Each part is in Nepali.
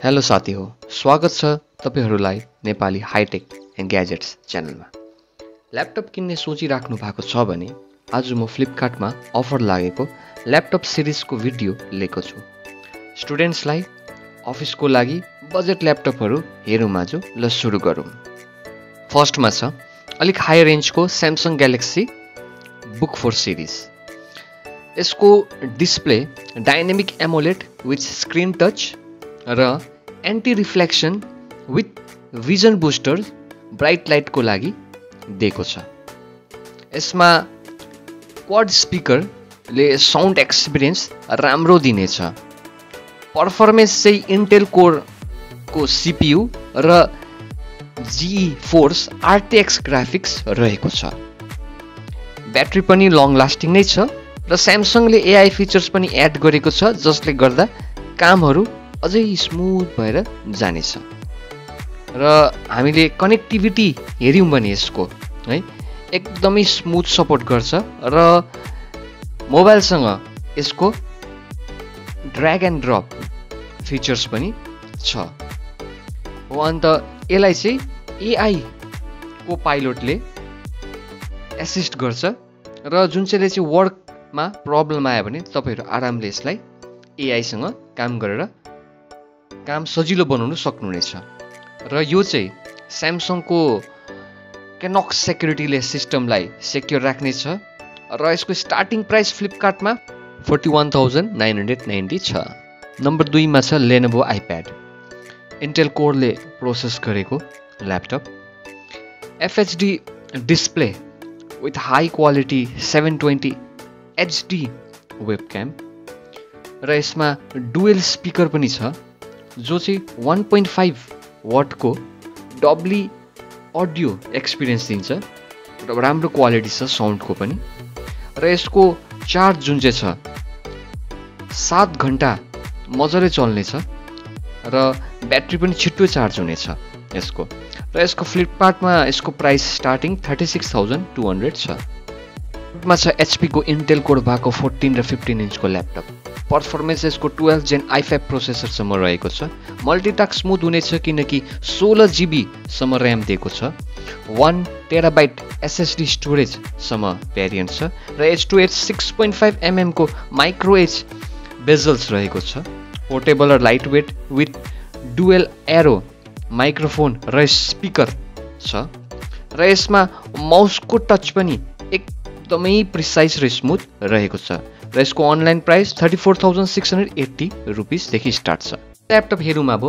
हेलो साथी हो, स्वागत छ तपाईहरुलाई नेपाली हाइटेक एन्ड ग्याजेट्स च्यानलमा। ल्यापटप किन्ने सोचिराख्नु भएको छ भने आज म फ्लिपकार्टमा अफर लागेको ल्यापटप सिरिजको भिडियो लिएको छु। स्टुडेन्ट्सलाई अफिसको लागि बजेट ल्यापटपहरु हेरौँ आज। ल सुरु गरौँ। फर्स्टमा छ अलिक हाई रेन्जको Samsung Galaxy Book 4 सिरिज। यसको display dynamic AMOLED with screen touch र anti reflection with vision booster bright लाइटको लागि दिएको छ। यसमा क्वाड स्पिकरले साउन्ड एक्सपिरियन्स राम्रो दिनेछ। पर्फर्मेन्स चाहिँ इन्टेल कोरको सीपीयू र GeForce RTX ग्राफिक्स रहेको छ। ब्याट्री पनि लङ लास्टिङ नै छ र स्यामसङले AI फिचर्स पनि एड गरेको छ जसले गर्दा कामहरू अझै स्मुथ भएर जानेछ। र हामीले कनेक्टिभिटी हेर्यौं भने यसको है एकदमै स्मुथ सपोर्ट गर्छ र मोबाइलसँग यसको ड्र्याग एन्ड ड्रप फिचर्स पनि छ। हो अन्त यसलाई चाहिँ AI को पाइलटले एसिस्ट गर्छ र जुन चाहिँले चाहिँ वर्कमा प्रब्लम आयो भने तपाईहरु आरामले यसलाई AI सँग काम गरेर काम सजिलो बनाउन सक्नुहुनेछ। र यो चाहिँ स्यामसङको Knox सेक्युरिटीले सिस्टमलाई सेक्युर राख्नेछ र यसको स्टार्टिङ प्राइस फ्लिपकार्टमा 41,990 छ। नम्बर 2 मा छ Lenovo iPad। इन्टेल कोरले प्रोसेस गरेको laptop. FHD display with high quality 720 HD वेबक्याम र यसमा डुअल स्पिकर पनि छ जो चाहिँ 1.5 वाटको डब्ली अडियो एक्सपिरियन्स दिन्छ र राम्रो क्वालिटी छ साउन्डको पनि। र यसको चार्ज जुन चाहिँ छ 7 घण्टा मजाले चल्नेछ र ब्याट्री पनि छिट्टो चार्ज हुनेछ यसको। र यसको फ्लिपकार्टमा यसको प्राइस स्टार्टिङ 36,200 छ। मा छ HP को इन्टेल कोर भएको 14 र 15 इन्चको ल्यापटप। पर्फर्मेन्स यसको 12 जेन i5 प्रोसेसरसम्म रहेको छ। मल्टिटास्क स्मुथ हुनेछ किनकि 16 GB सम्म र्याम दिएको छ। 1 टेराबाइट SSD स्टोरेज सम्म भेरिएन्ट छ र H2H 6.5 mm को माइक्रो एज बेजल्स रहेको छ। पोर्टेबल र light weight with dual array microphone र स्पिकर छ र यसमा माउसको टच पनि एकदमै प्रिसाइज र स्मुथ रहेको छ। र यसको अनलाइन प्राइस 34,680 रुपीस देखि स्टार्ट छ। ल्यापटप हेरौँ अब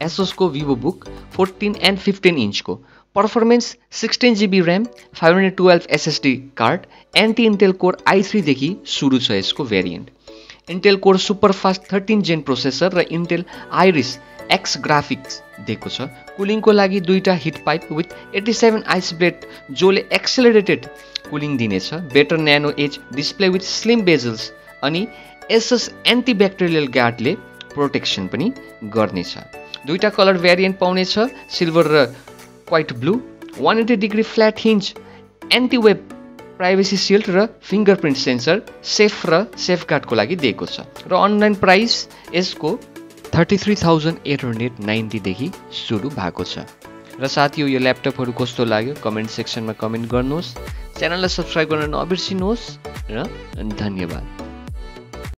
एसोस को VivoBook 14 एन्ड 15 इन्चको। Performance 16 GB RAM 512 SSD card anti Intel core i3 देखि सुरु छ यसको variant. Intel core superfast 13 gen processor र इन्टेल आइरिस X ग्राफिक्स दिएको छ। कुलिङको लागि दुईटा heat pipe with 87 ice blade जोले एक्सेलरेटेड कुलिङ दिनेछ। Better nano edge display with slim bezels अनि एसएस एन्टिब्याक्टेरियल गार्डले प्रोटेक्सन पनि गर्नेछ। दुईटा कलर भेरिएन्ट पाउनेछ, सिल्भर र white blue. 180 degree flat hinge, anti web privacy shield र फिङ्गरप्रिन्ट सेन्सर सेफ र सेफगार्डको लागि दिएको छ। र अनलाइन प्राइस यसको 33,890 देखि सुरु भएको छ। र साथीहरु यो ल्यापटपहरु कस्तो लाग्यो कमेन्ट सेक्सनमा कमेन्ट गर्नुहोस्। च्यानललाई सब्स्क्राइब गर्न नबिर्सिनुहोस् र धन्यवाद।